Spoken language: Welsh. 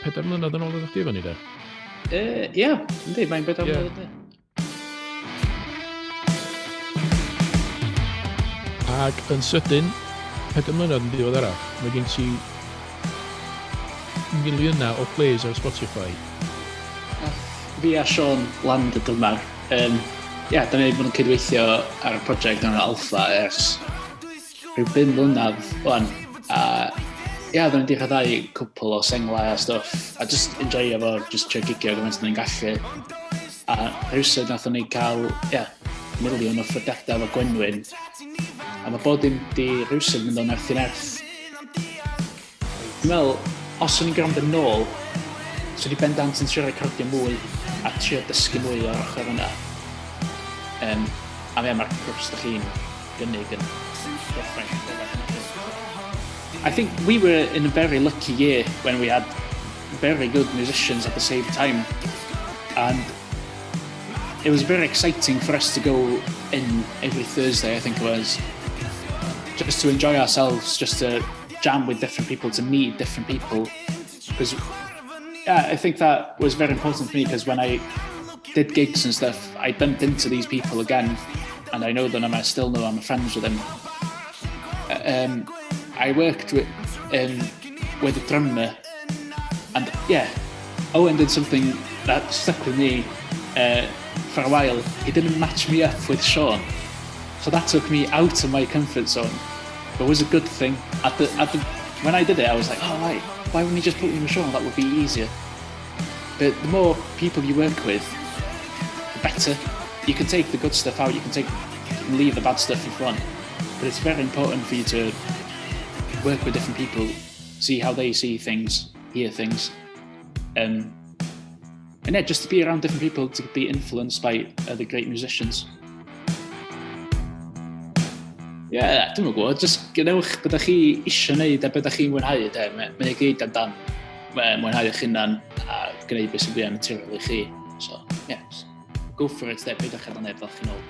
pedair mlynedd yn ôl ydych chi efo ni, de? Ie, yeah, yndi, mae'n bedair mlynedd, yndi. Ac yn sydyn, 4 mlynedd yn ddiweddarach, mae gen ti miliynau o plays ar Spotify. Nath fi a Sean land y drymar. Yeah, da ni wedi bod yn cydweithio ar y prosiect yn Alpha ers rhyw 5 mlynedd wan. A ia, oedden ni wedi rhyddhau cwpl o senglau a stwff. A just enjoyo fo, just trio gigio gymaint o'n ni'n gallu. A rhywsut nathon ni cael, ia, miliwn o ffrydiadau efo Gwenwyn. A mae bod dim di rhywsut mynd o nerth i nerth. Dwi'n meddwl, os o'n i'n gwrando nôl, swn i bendant yn trio recordio mwy a trio dysgu mwy o'r ochr yna. A mae'r cwrs da chi'n gynnig yn berffaith. I think we were in a very lucky year when we had very good musicians at the same time. And it was very exciting for us to go in every Thursday, I think it was, just to enjoy ourselves, just to jam with different people, to meet different people. Because, yeah, I think that was very important for me because when I did gigs and stuff, I bumped into these people again and I know them and I still know I'm friends with them. I worked with a drummer and, yeah, Owen did something that stuck with me for a while. He didn't match me up with Sean. So that took me out of my comfort zone. But it was a good thing. At the, when I did it, I was like, "Oh, right, why wouldn't he just put me with Sean? That would be easier." But the more people you work with, the better. You can take the good stuff out, you can leave the bad stuff if you want. But it's very important for you to work with different people, see how they see things, hear things. And yeah, just to be around different people, to be influenced by other great musicians. Yeah, dwi'n gwybod, just gwnewch beth ydych chi eisiau gwneud a beth ydych chi'n mwynhau, de. Mae'n ei gyd amdan mwynhau eich hunan a gwneud beth sy'n fwyaf naturiol i chi. So, yeah, just go for it, de, peidiwch â neb ddal chi nôl.